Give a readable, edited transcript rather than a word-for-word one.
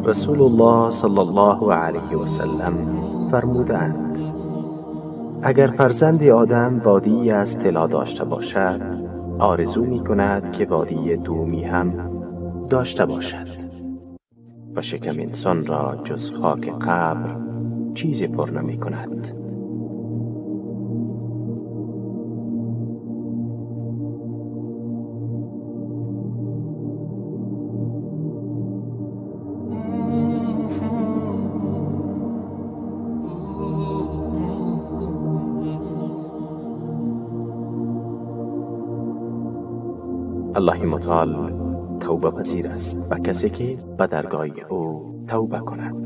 Расулуллоҳ саллаллоҳу алайҳи васаллам фармудаанд: агар фарзанди Одам водие аз тилло дошта бошад, орзу мекунад, ки водии дуввумӣ ҳам дошта бошад ва шиками инсонро ҷуз хоки қабр чизе пур намекунад. Аллоҳи мутаол тавбапазир аст ва касе ки ба даргоҳи ӯ тавба кунад.